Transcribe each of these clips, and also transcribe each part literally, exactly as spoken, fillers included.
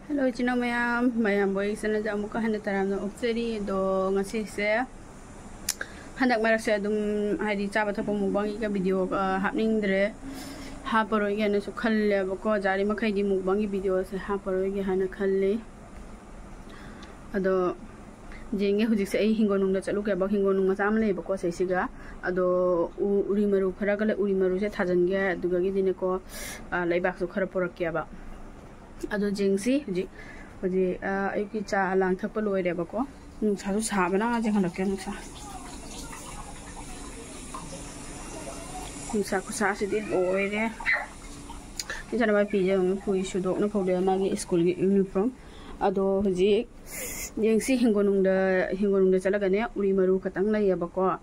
Hello ꯏꯆꯤꯟ ꯏꯅꯥꯎ ꯃꯌꯥꯝ, ꯃꯌꯥꯝꯕꯨ ꯑꯩ ꯆꯦꯅꯦꯜꯗ ꯑꯃꯨꯛꯀ ꯍꯟꯅ ꯇꯔꯥꯝꯅ ꯑꯣꯛꯆꯔꯤ꯫ ꯑꯗꯣ ꯉꯁꯤꯁꯦ ꯍꯟꯗꯛ ꯃꯔꯛꯁꯦ ꯑꯗꯨꯝ ꯍꯥꯏꯗꯤ ꯆꯥꯕ ꯊꯛꯄ ꯃꯨꯛꯕꯥꯡꯒꯤꯒ ꯚꯤꯗꯤꯑꯣꯒ ꯍꯥꯞꯅꯤꯡꯗ꯭ꯔꯦ, ꯍꯥꯞꯄꯔꯣꯏꯒꯦꯅꯁꯨ ꯈꯜꯂꯦꯕꯀꯣ꯫ ꯌꯥꯔꯤ ꯃꯈꯩꯗꯤ ꯃꯨꯛꯕꯥꯡꯒꯤ ꯚꯤꯗꯤꯑꯣꯁꯦ ꯍꯥꯞꯄꯔꯣꯏꯒꯦ ꯍꯥꯏꯅ ꯈꯜꯂꯤ꯫ ꯑꯗꯣ ꯌꯦꯡꯒꯦ, ꯍꯧꯖꯤꯛꯁꯦ ꯑꯩ ꯍꯤꯡꯒꯣꯜꯅꯨꯡꯗ ꯆꯠꯂꯨꯒꯦꯕ꯫ ꯍꯤꯡꯒꯣꯜꯅꯨꯡ ꯃꯆꯥ ꯑꯃ ꯂꯩꯌꯦꯕꯀꯣ ꯁꯤꯁꯤꯒ꯫ ꯑꯗꯣ ꯎ- ꯎꯔꯤ ꯃꯔꯨ ꯈꯔꯒ ꯂꯩ, ꯎꯔꯤ ꯃꯔꯨꯁꯦ ꯊꯥꯖꯤꯟꯒꯦ, ꯑꯗꯨꯗꯒꯤꯗꯤꯅꯦꯀꯣ, ꯑ, ꯂꯩꯕꯥꯛꯁꯨ ꯈꯔ ꯄꯨꯔꯛꯀꯦꯕ꯫ ꯑꯗꯣ ꯌꯦꯡꯁꯤ ꯍꯧꯖꯤꯛ꯫ ꯍꯧꯖꯤꯛ, ꯑ, ꯑꯌꯨꯛꯀꯤ ꯆꯥ ꯂꯥꯡ ꯊꯛꯄ ꯂꯣꯏꯔꯦꯕꯀꯣ꯫ ꯅꯨꯡꯁꯥꯁꯨ ꯁꯥꯕꯅ ꯉꯁꯤ ꯍꯜꯂꯛꯀꯦ ꯅꯨꯡꯁꯥ꯫ ꯅꯨꯡꯁꯥ ꯈꯨꯁꯥꯁꯤꯗꯤ ꯂꯣꯏꯔꯦ꯫ ꯏꯆꯥꯅꯨꯄꯥ ꯐꯤꯁꯦ ꯑꯃꯨꯛ ꯐꯨꯔꯤ ꯁꯨꯗꯣꯛꯅ ꯐꯧꯗꯣꯛꯑꯦ, ꯃꯥꯒꯤ ꯁ꯭ꯀꯨꯜꯒꯤ ꯌꯨꯅꯤꯐꯣꯔꯝ꯫ ꯑꯗꯣ ꯍꯧꯖꯤꯛ ꯌꯦꯡꯁꯤ, ꯍꯤꯡꯒꯣꯜꯅꯨꯡꯗ, ꯍꯤꯡꯒꯣꯜꯅꯨꯡꯗ ꯆꯠꯂꯒꯅꯦ ꯎꯔꯤ ꯃꯔꯨ ꯈꯛꯇꯪ ꯂꯩꯌꯦꯕꯀꯣ꯫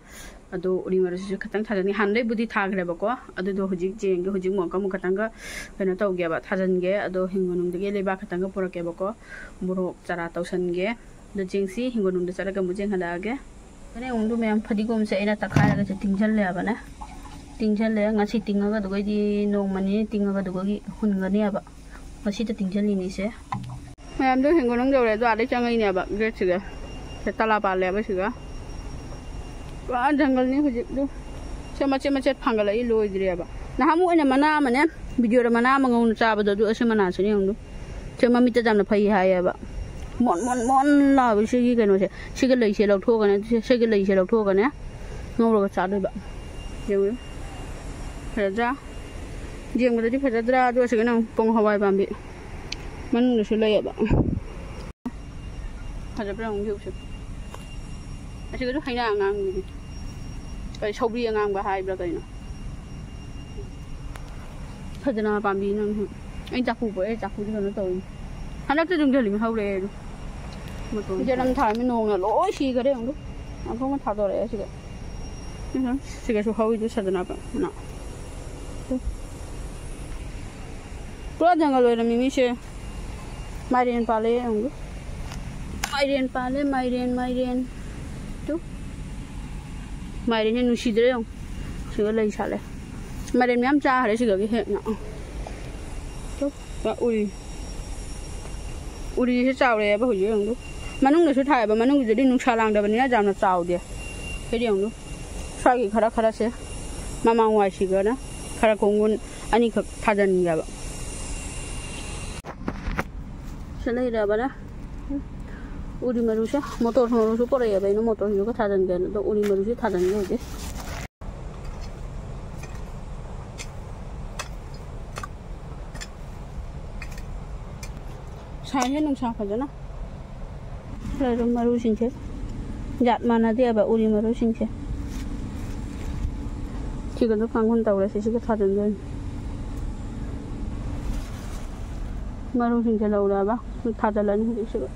ꯑꯗꯣ ꯎꯔꯤ ꯃꯔꯨꯁꯤꯁꯨ ꯈꯛꯇꯪ ꯊꯥꯖꯟꯒꯦ꯫ ꯍꯥꯟꯅꯗꯩꯕꯨꯗꯤ ꯊꯥꯈ꯭ꯔꯦꯕꯀꯣ꯫ ꯑꯗꯨꯗꯣ ꯍꯧꯖꯤꯛ ꯌꯦꯡꯒꯦ, ꯍꯧꯖꯤꯛ ꯑꯃꯨꯛ ꯑꯃꯨꯛ ꯈꯛꯇꯪꯒ ꯀꯩꯅꯣ ꯇꯧꯒꯦꯕ, ꯊꯥꯖꯟꯒꯦ꯫ ꯑꯗꯣ ꯍꯤꯡꯒꯣꯜꯅꯨꯡꯗꯒꯤ ꯂꯩꯕꯥꯛ ꯈꯛꯇꯪꯒ ꯄꯨꯔꯛꯀꯦꯕꯀꯣ꯫ ꯃꯣꯔꯣꯛ ꯆꯥꯔꯥ ꯇꯧꯁꯟꯒꯦ꯫ ꯑꯗꯣ ꯌꯦꯡꯁꯤ, ꯍꯤꯡꯒꯣꯜꯅꯨꯡꯗ ꯆꯠꯂꯒ ꯑꯃꯨꯛ ꯌꯦꯡꯍꯜꯂꯛꯑꯒꯦ꯫ ꯍꯣꯔꯦꯟ ꯑꯃꯨꯛ ꯃꯌꯥꯝ ꯐꯗꯤꯒꯣꯝꯁꯦ ꯑꯩꯅ ꯇꯛꯈꯥꯏꯔꯒꯁꯦ ꯇꯤꯡꯁꯜꯂꯦꯕꯅꯦ꯫ ꯇꯤꯡꯁꯜꯂꯦ꯫ ꯉꯁꯤ ꯇꯤꯡꯉꯒ ꯑꯗꯨꯒꯩꯗꯤ ꯅꯣꯡꯃ ꯅꯤꯅꯤ ꯇꯤꯡꯉꯒ ꯑꯗꯨꯒꯒꯤ ꯍꯨꯟꯒꯅꯦꯕ꯫ ꯉꯁꯤꯗ ꯇꯤꯡꯁꯤꯜꯂꯤꯅꯤꯁꯦ꯫ ꯃꯌꯥꯝꯗꯣ ꯍꯤꯡꯒꯣꯜꯅꯨꯡ ꯌꯧꯔꯦ꯫ ꯑꯗꯣ ꯑꯥꯗꯩ ꯆꯪꯉꯛꯏꯅꯦꯕ ꯒꯦꯠꯁꯤꯗ꯫ ꯁꯤꯗ ꯇꯂꯥ ꯄꯥꯜꯂꯦꯕ ꯁꯤꯒ꯫ ꯄꯨꯔꯥ ꯖꯪꯒꯜꯅꯤ ꯍꯧꯖꯤꯛ꯫ ꯑꯗꯨ ꯁꯦ ꯃꯆꯦꯠ ꯃꯆꯦꯠ ꯐꯥꯡꯒꯠꯂꯛꯏ, ꯂꯣꯏꯗ꯭ꯔꯤꯑꯕ꯫ ꯅꯍꯥꯟꯃꯨꯛ ꯑꯩꯅ ꯃꯅꯥ ꯑꯃꯅꯦ, ꯚꯤꯗꯤꯑꯣꯗ ꯃꯅꯥ ꯑꯃ ꯉꯧꯅ ꯆꯥꯕꯗꯣ, ꯑꯗꯨ ꯑꯁꯤ ꯃꯅꯥꯁꯤꯅꯦ ꯌꯦꯡꯉꯨ꯫ ꯁꯦ ꯃꯃꯤꯠꯇ ꯌꯥꯝꯅ ꯐꯩ ꯍꯥꯏꯌꯦꯕ꯫ ꯃꯣꯟ ꯃꯣꯟ ꯃꯣꯟ ꯂꯥꯎꯕ ꯁꯤꯒꯤ ꯀꯩꯅꯣꯁꯦ꯫ ꯁꯤꯒ ꯂꯩꯁꯦ ꯂꯧꯊꯣꯛꯑꯒꯅꯦ, ꯁꯤꯒ ꯂꯩꯁꯦ ꯂꯧꯊꯣꯛꯑꯒꯅꯦ ꯉꯧꯔꯒ ꯆꯥꯗꯣꯏꯕ꯫ ꯌꯦꯡꯉꯨ꯫ ꯐꯖꯗ꯭ꯔꯥ? ꯌꯦꯡꯕꯗꯗꯤ ꯐꯖꯗ꯭ꯔꯥ? ꯑꯗꯨ ꯑꯁꯤꯒꯅ ꯑꯃꯨꯛ ꯄꯣꯡ ꯍꯋꯥꯏ ꯄꯥꯝꯕꯤ ꯃꯅꯨꯡꯗꯁꯨ ꯂꯩꯌꯦꯕ꯫ ꯐꯖꯕ꯭ꯔꯥ ꯑꯃꯨꯛ ꯌꯦꯡꯉꯨꯁꯦ꯫ ꯑꯁꯤꯒꯁꯨ ꯍꯩꯅꯥ ꯑꯉꯥꯡꯕꯤꯅꯤ꯫ ꯀꯔꯤ ꯁꯧꯒ꯭ꯔꯤ ꯑꯉꯥꯡꯕ ꯍꯥꯏꯕ꯭ꯔꯥ ꯀꯩꯅꯣ? ꯐꯖꯅ ꯄꯥꯝꯕꯤ ꯅꯪ꯫ ꯑꯩ ꯆꯥꯛꯀꯨ ꯄꯣꯛꯑꯦ, ꯆꯥꯛꯀꯨꯗꯤ ꯀꯩꯅꯣ ꯇꯧꯋꯤ꯫ ꯍꯟꯗꯛꯇꯤ ꯑꯗꯨꯝ ꯒꯦꯂꯤꯃꯤ ꯍꯧꯔꯛꯑꯦ ꯑꯗꯨ꯫ ꯃꯇꯣꯟ ꯏꯆꯦ ꯅꯪ ꯊꯥꯔꯝꯃꯤ ꯅꯣꯡꯅ ꯂꯣꯏ ꯁꯤꯈꯔꯦ ꯑꯃꯨꯛ꯫ ꯑꯃꯨꯛ ꯊꯥꯗꯣꯔꯛꯑꯦ ꯁꯤꯗ꯫ ꯎꯝ, ꯁꯤꯒꯁꯨ ꯍꯧꯋꯤꯗꯨ ꯁꯗꯅꯥ ꯃꯅꯥ꯫ ꯄꯨꯔꯥ ꯖꯪꯒꯜ ꯑꯣꯏꯔꯝꯃꯤ ꯃꯤꯁꯦ꯫ ꯃꯥꯏꯔꯦꯟ ꯄꯥꯜꯂꯦ ꯌꯦꯡꯉꯨ꯫ ꯃꯥꯏꯔꯦꯟ ꯄꯥꯜꯂꯦ, ꯃꯥꯏꯔꯦꯟ, ꯃꯥꯏꯔꯦꯟ꯫ ꯇꯨ꯫ ꯃꯥꯏꯔꯦꯟꯁꯦ ꯅꯨꯡꯁꯤꯗ꯭ꯔꯦ ꯌꯦꯡꯉꯨ꯫ ꯁꯤꯒ ꯂꯩ ꯁꯥꯠꯂꯦ꯫ ꯃꯥꯏꯔꯦꯟ ꯃꯌꯥꯝ ꯆꯥꯈ꯭ꯔꯦ ꯁꯤꯗꯒꯤ ꯍꯦꯛꯅ꯫ ꯇꯨ, ꯄꯨꯔꯥ ꯎꯔꯤ꯫ ꯎꯔꯤꯁꯦ ꯆꯥꯎꯔꯛꯑꯦꯕ ꯍꯧꯖꯤꯛ ꯌꯦꯡꯉꯨ꯫ ꯃꯅꯨꯡꯗꯁꯨ ꯊꯥꯏꯑꯕ, ꯃꯅꯨꯡꯒꯤꯗꯨꯗꯤ ꯅꯨꯡꯁꯥ ꯂꯥꯡꯗꯕꯅꯤꯅ ꯌꯥꯝꯅ ꯆꯥꯎꯗꯦ꯫ ꯁꯤꯗꯤ ꯌꯦꯡꯉꯨ, ꯁ꯭ꯋꯥꯏꯒꯤ ꯈꯔ ꯈꯔꯁꯦ ꯃꯃꯥꯡ ꯋꯥꯏꯁꯤꯒꯅ ꯈꯔ ꯀꯣꯡꯒꯨꯟ ꯑꯅꯤꯈꯛ ꯊꯥꯖꯤꯟꯒꯦꯕ꯫ ꯁꯤ ꯂꯩꯔꯕꯅ ꯎꯔꯤ ꯃꯔꯨꯁꯦ, ꯃꯣꯇꯣꯔ ꯃꯔꯨꯁꯨ ꯄꯨꯔꯛꯑꯦꯕ, ꯑꯩꯅ ꯃꯣꯇꯣꯔꯁꯤꯁꯨ ꯊꯥꯖꯤꯟꯒꯦꯅ꯫ ꯑꯗꯣ ꯎꯔꯤ ꯃꯔꯨꯁꯤ ꯊꯥꯖꯤꯟꯒꯦ ꯍꯧꯖꯤꯛ꯫ ꯁꯥꯏꯍꯦ ꯅꯨꯡꯁꯥ ꯐꯖꯅ꯫ ꯂꯩꯔꯨ ꯃꯔꯨꯁꯤꯡꯁꯦ ꯖꯥꯠ ꯃꯥꯟꯅꯗꯦꯕ, ꯎꯔꯤ ꯃꯔꯨꯁꯤꯡꯁꯦ꯫ ꯁꯤꯒꯁꯨ ꯀꯥꯡꯈꯨꯜ ꯇꯧꯔꯦ, ꯁꯤꯁꯤꯒ ꯊꯥꯖꯤꯟꯗꯣꯏꯅꯤ꯫ ꯃꯔꯨꯁꯤꯡꯁꯦ ꯂꯧꯔꯛꯑꯕ ꯊꯥꯖꯤꯜꯂꯅꯤ ꯍꯧꯖꯤꯛꯁꯤꯒ꯫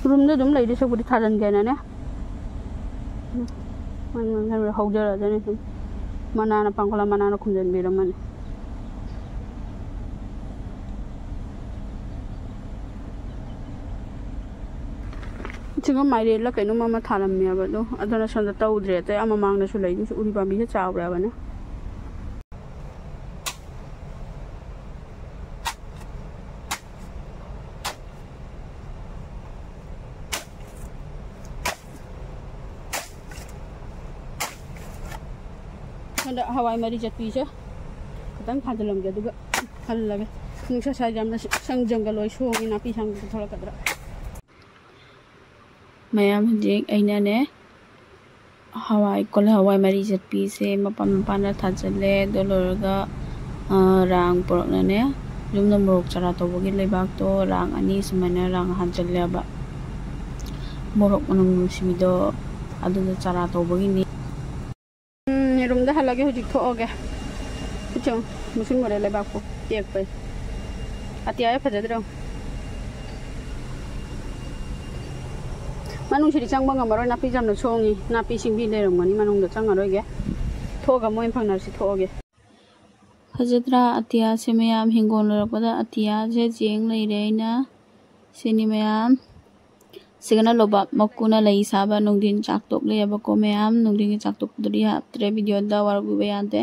ꯔꯨꯝꯗ ꯑꯗꯨꯝ ꯂꯩꯗꯣꯏ ꯁꯔꯨꯛꯄꯨꯗꯤ ꯊꯥꯖꯤꯟꯒꯦꯅꯅꯦ꯫ ꯃꯟ ꯃꯟ ꯍꯧꯖꯔꯛꯑꯖꯅꯤ ꯁꯨꯝ꯫ ꯃꯅꯥꯅ ꯄꯥꯡꯈꯠꯂ ꯃꯅꯥꯅ ꯈꯨꯝꯖꯤꯟꯕꯤꯔꯝꯃꯅꯤ꯫ ꯁꯤꯒ ꯃꯥꯏꯔꯦꯜꯂ ꯀꯩꯅꯣꯝ ꯑꯃ ꯊꯥꯔꯝꯃꯦꯕ ꯑꯗꯣ, ꯑꯗꯨꯅ ꯁꯣꯝꯗ ꯇꯧꯗ꯭ꯔꯦ꯫ ꯑꯇꯩ ꯑꯥ ꯃꯃꯥꯡꯗꯁꯨ ꯂꯩꯗꯨꯁꯨ ꯎꯔꯤ ꯄꯥꯝꯕꯤꯁꯦ ꯆꯥꯎꯔꯦ ꯍꯥꯏꯕꯅꯦ꯫ ꯍꯟꯗꯛ ꯍꯋꯥꯏ ꯃꯔꯤ ꯆꯠꯄꯤꯁꯦ ꯈꯤꯇꯪ ꯊꯥꯖꯤꯜꯂꯝꯒꯦ, ꯑꯗꯨꯒ ꯍꯜꯂꯒꯦ꯫ ꯅꯨꯡꯁꯥ ꯁ꯭ꯋꯥꯏꯗ ꯌꯥꯝꯅ ꯁꯪ ꯖꯪꯒꯜ ꯑꯣꯏ ꯁꯣꯡꯉꯤ, ꯅꯥꯄꯤ ꯁꯪꯕꯗ ꯊꯣꯛꯂꯛꯀꯗ꯭ꯔꯥ꯫ ꯃꯌꯥꯝ ꯍꯧꯖꯤꯛ ꯑꯩꯅꯅꯦ ꯍꯋꯥꯏ, ꯀꯣꯂꯤ ꯍꯋꯥꯏ ꯃꯔꯤ ꯆꯠꯄꯤꯁꯦ ꯃꯄꯥꯟ ꯃꯄꯥꯟꯗ ꯊꯥꯖꯤꯜꯂꯦ꯫ ꯑꯗꯨ ꯂꯣꯏꯔꯒ, ꯑ, ꯔꯥꯡ ꯄꯨꯔꯛꯅꯅꯦ, ꯌꯨꯝꯗ ꯃꯣꯔꯣꯛ ꯆꯥꯔꯥ ꯇꯧꯕꯒꯤ ꯂꯩꯕꯥꯛꯇꯣ ꯔꯥꯡ ꯑꯅꯤ ꯁꯨꯃꯥꯏꯅ ꯔꯥꯡ ꯍꯥꯟꯖꯤꯜꯂꯦꯕ꯫ ꯃꯣꯔꯣꯛ ꯃꯅꯝ ꯅꯨꯡꯁꯤꯕꯤꯗꯣ ꯑꯗꯨꯗ ꯆꯥꯔꯥ ꯇꯧꯕꯒꯤꯅꯤ꯫ ꯎꯝ, ꯌꯦꯔꯨꯝꯗ ꯍꯜꯂꯒꯦ, ꯍꯧꯖꯤꯛ ꯊꯣꯛꯑꯒꯦ꯫ ꯈꯨꯠꯁꯦ ꯃꯨꯁꯤꯟ ꯃꯨꯔꯦ ꯂꯩꯕꯥꯛꯄꯨ ꯇꯦꯛꯄꯩ꯫ ꯑꯇꯤꯌꯥꯁꯦ ꯐꯖꯗ꯭ꯔꯣ? ꯃꯅꯨꯡꯁꯤꯗꯤ ꯆꯪꯕ ꯉꯝꯃꯔꯣꯏ, ꯅꯥꯄꯤ ꯌꯥꯝꯅ ꯁꯣꯡꯉꯤ꯫ ꯅꯥꯄꯤ ꯁꯤꯡꯕꯤ ꯂꯩꯔꯝꯒꯅꯤ, ꯃꯅꯨꯡꯗ ꯆꯪꯉꯔꯣꯏꯒꯦ꯫ ꯊꯣꯛꯑꯒ ꯃꯣꯏ ꯐꯪꯅꯔꯁꯤ, ꯊꯣꯛꯑꯒꯦ꯫ ꯐꯖꯗ꯭ꯔꯥ ꯑꯇꯤꯌꯥꯁꯦ ꯃꯌꯥꯝ? ꯍꯤꯡꯒꯣꯜ ꯂꯣꯏꯔꯛꯄꯗ ꯑꯇꯤꯌꯥꯁꯦ ꯆꯦꯡ ꯂꯩꯔꯦ ꯑꯩꯅ꯫ ꯁꯤꯅꯤ ꯃꯌꯥꯝ꯫ ꯁꯤꯒꯅ ꯂꯣꯕꯥꯞ ꯃꯀꯨꯅ ꯂꯩ ꯁꯥꯕ ꯅꯨꯡꯊꯤꯟ ꯆꯥꯛ ꯇꯣꯛꯂꯦꯕꯀꯣ ꯃꯌꯥꯝ꯫ ꯅꯨꯡꯊꯤꯟꯒꯤ ꯆꯥꯛ ꯇꯣꯛꯄꯗꯨꯗꯤ ꯍꯥꯞꯇ꯭ꯔꯦ, ꯚꯤꯗꯤꯑꯣꯗ ꯋꯥꯔꯧꯕꯤꯕ ꯌꯥꯗꯦ꯫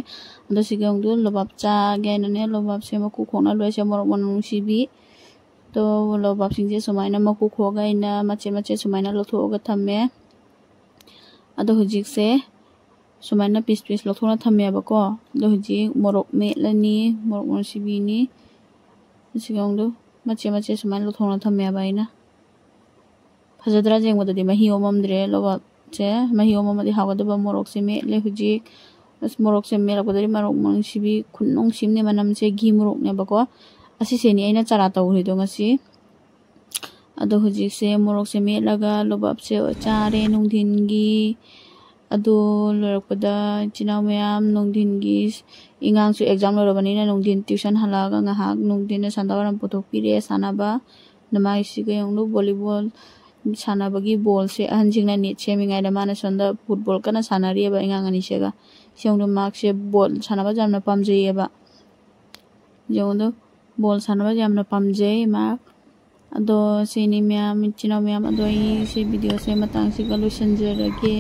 ꯑꯗꯣ ꯁꯤꯒ ꯑꯃꯨꯛ ꯂꯣꯕꯥꯞ ꯆꯥꯒꯦ ꯍꯥꯏꯅꯅꯦ, ꯂꯣꯕꯥꯞꯁꯦ ꯃꯀꯨ ꯈꯣꯛꯅ ꯂꯣꯏꯁꯦ, ꯃꯣꯔꯣꯛ ꯃꯅꯨꯡ ꯁꯤꯕꯤ꯫ ꯑꯗꯣ ꯂꯣꯕꯥꯞꯁꯤꯡꯁꯦ ꯁꯨꯃꯥꯏꯅ ꯃꯀꯨ ꯈꯣꯛꯑꯒ ꯑꯩꯅ ꯃꯆꯦꯠ ꯃꯆꯦꯠ ꯁꯨꯃꯥꯏꯅ ꯂꯧꯊꯣꯛꯑꯒ ꯊꯝꯃꯦ꯫ ꯑꯗꯣ ꯍꯧꯖꯤꯛꯁꯦ ꯁꯨꯃꯥꯏꯅ ꯄꯤꯁ ꯄꯤꯁ ꯂꯧꯊꯣꯛꯅ ꯊꯝꯃꯦꯕꯀꯣ꯫ ꯑꯗꯣ ꯍꯧꯖꯤꯛ ꯃꯣꯔꯣꯛ ꯃꯦꯠꯂꯅꯤ, ꯃꯣꯔꯣꯛ ꯃꯅꯨꯡ ꯁꯤꯕꯤꯅꯤ꯫ ꯁꯤꯒ ꯑꯃꯨꯛ ꯃꯆꯦꯠ ꯃꯆꯦꯠ ꯁꯨꯃꯥꯏꯅ ꯂꯧꯊꯣꯛꯅ ꯊꯝꯃꯦꯕ ꯑꯩꯅ꯫ ꯐꯖꯗ꯭ꯔꯥ ꯌꯦꯡꯕꯗꯗꯤ? ꯃꯍꯤ ꯑꯣꯝꯃꯝꯗ꯭ꯔꯦ ꯂꯣꯕꯥꯞꯁꯦ꯫ ꯃꯍꯤ ꯑꯣꯝꯃꯝꯃꯗꯤ ꯍꯥꯎꯒꯗꯕ꯫ ꯃꯣꯔꯣꯛꯁꯦ ꯃꯦꯠꯂꯦ ꯍꯧꯖꯤꯛ꯫ ꯑꯁ, ꯃꯣꯔꯣꯛꯁꯦ ꯃꯦꯠꯂꯛꯄꯗꯗꯤ ꯃꯣꯔꯣꯛ ꯃꯅꯨꯡ ꯁꯤꯕꯤ ꯈꯨꯅꯨꯡ ꯁꯤꯝꯅꯦ꯫ ꯃꯅꯝꯁꯦ ꯘꯤ ꯃꯣꯔꯣꯛꯅꯦꯕꯀꯣ꯫ ꯑꯁꯤꯁꯦꯅꯤ ꯑꯩꯅ ꯆꯥꯔꯥ ꯇꯧꯔꯤꯗꯣ ꯉꯁꯤ꯫ ꯑꯗꯣ ꯍꯧꯖꯤꯛꯁꯦ ꯃꯣꯔꯣꯛꯁꯦ ꯃꯦꯠꯂꯒ ꯂꯣꯕꯥꯞꯁꯦ ꯆꯥꯔꯦ ꯅꯨꯡꯊꯤꯟꯒꯤ꯫ ꯑꯗꯣ ꯂꯣꯏꯔꯛꯄꯗ ꯏꯆꯤꯟ ꯏꯅꯥꯎ ꯃꯌꯥꯝ ꯅꯨꯡꯊꯤꯟꯒꯤ, ꯑꯉꯥꯡꯁꯨ ꯑꯦꯛꯖꯥꯝ ꯂꯣꯏꯔꯕꯅꯤꯅ ꯅꯨꯡꯊꯤꯟ ꯇ꯭ꯌꯨꯁꯟ ꯍꯜꯂꯛꯑꯒ ꯉꯥꯏꯍꯥꯛ ꯅꯨꯡꯊꯤꯟꯗ ꯁꯟꯗꯥꯋꯥꯏꯔꯝ ꯄꯨꯊꯣꯛꯄꯤꯔꯦ ꯁꯥꯟꯅꯕ꯫ ꯅꯃꯥꯏꯁꯤꯒ ꯌꯦꯡꯉꯨ, ꯚꯣꯂꯤꯕꯣꯜ ꯁꯥꯟꯅꯕꯒꯤ ꯕꯣꯜꯁꯦ ꯑꯍꯟꯁꯤꯡꯅ ꯅꯦꯠ ꯁꯦꯝꯃꯤꯉꯩꯗ ꯃꯥꯅ ꯁꯣꯝꯗ ꯐꯨꯠꯕꯣꯜ ꯀꯟꯅ ꯁꯥꯟꯅꯔꯤꯑꯕ ꯑꯉꯥꯡ ꯑꯅꯤꯁꯤꯒ꯫ ꯁꯤ ꯌꯦꯡꯉꯨ, ꯃꯥꯁꯦ ꯕꯣꯜ ꯁꯥꯟꯅꯕꯁꯦ ꯌꯥꯝꯅ ꯄꯥꯝꯖꯩꯌꯦꯕ꯫ ꯌꯦꯡꯉꯨꯗꯣ, ꯕꯣꯜ ꯁꯥꯟꯅꯕ ꯌꯥꯝꯅ ꯄꯥꯝꯖꯩ ꯃꯥ꯫ ꯑꯗꯣ ꯁꯤꯅꯤ ꯃꯌꯥꯝ, ꯏꯆꯤꯟ ꯏꯅꯥꯎ ꯃꯌꯥꯝ꯫ ꯑꯗꯣ ꯑꯩ ꯁꯤ ꯚꯤꯗꯤꯑꯣꯁꯦ ꯃꯇꯥꯡꯁꯤꯒ ꯂꯣꯏꯁꯤꯟꯖꯔꯒꯦ꯫